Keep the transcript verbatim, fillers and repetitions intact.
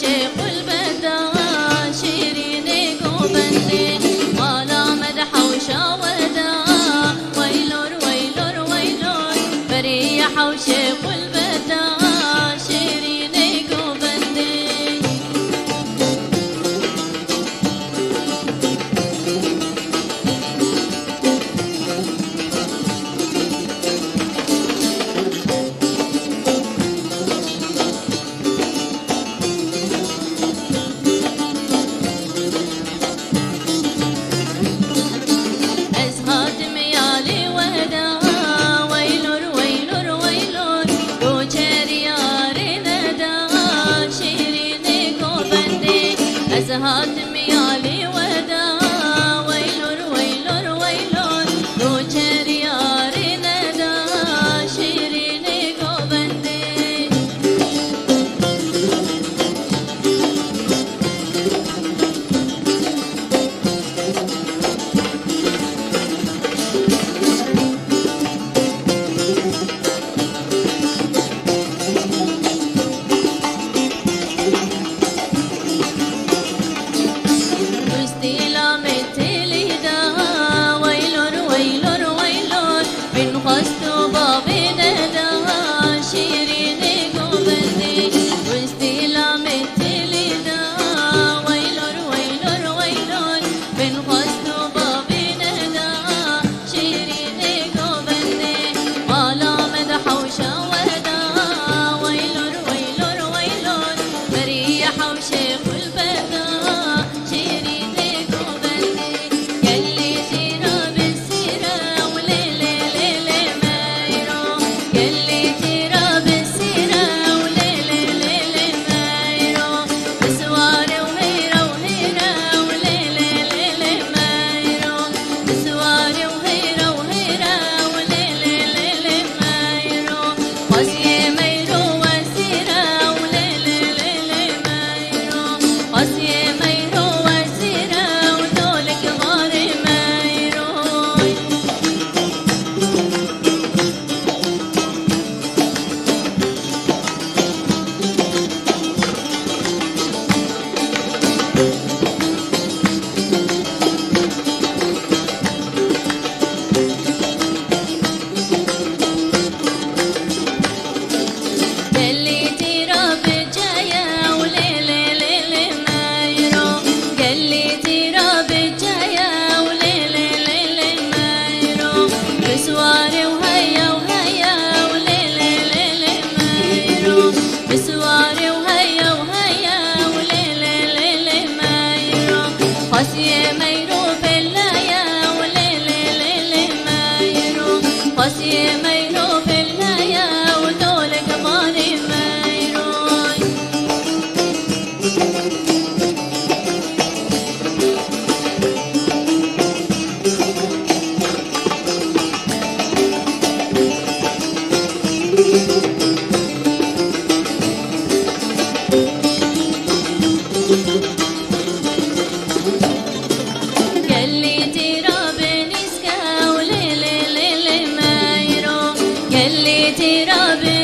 Şêxulbeda şîrînê govendê, mala me di hewşa we de. Weylor, weylor, weylor, beriya hewşê xulbeda şîrînê govendê. Ez hatim yalê we de, weylor, weylor, weylor, goçeriyarê neda şîrînê govendê. Ez hatim yalê we de, weylor, weylor, weylor, goçeriyarê neda şîrînê govendê. Wistîla me têlî da, weylor, weylor, weylor. Bin xwest û bavê neda şîrînê govendê. Wistîla me têlî da, weylor, weylor, weylor. Bin xwest û bavê neda şîrînê govendê. Mala me di hewşa we de, weylor, weylor, weylor. Beriya hewşê xulbeda şîrînê govendê. Gelî tîra bi sîre û lê lê lê lê meyro. Gelî tîra bi sîre û lê lê lê lê meyro. Bi siwarê û heyra û heyra û lê lê lê lê meyro. Bi siwarê û heyra û heyra û lê lê lê lê meyro. Xweziyê meyro wezîre û lê lê lê lê meyro. Xweziyê meyro wezîre û dolik varê meyro. Gelî tîra bi çeye û lê lê lê lê meyro. Gelî tîra bi çeye û lê lê lê lê meyro. Bi siwarê û heya û heya û lê lê lê lê meyro. Bi siwarê û heya û heya û lê lê lê lê meyro. Xweziyê meyro pêleye û lê lê lê lê meyro. Xweziyê meyro pêleye û dolik varê meyro. Gelî tîra bi nîske û lê lê lê lê meyro. Gelî tîra bi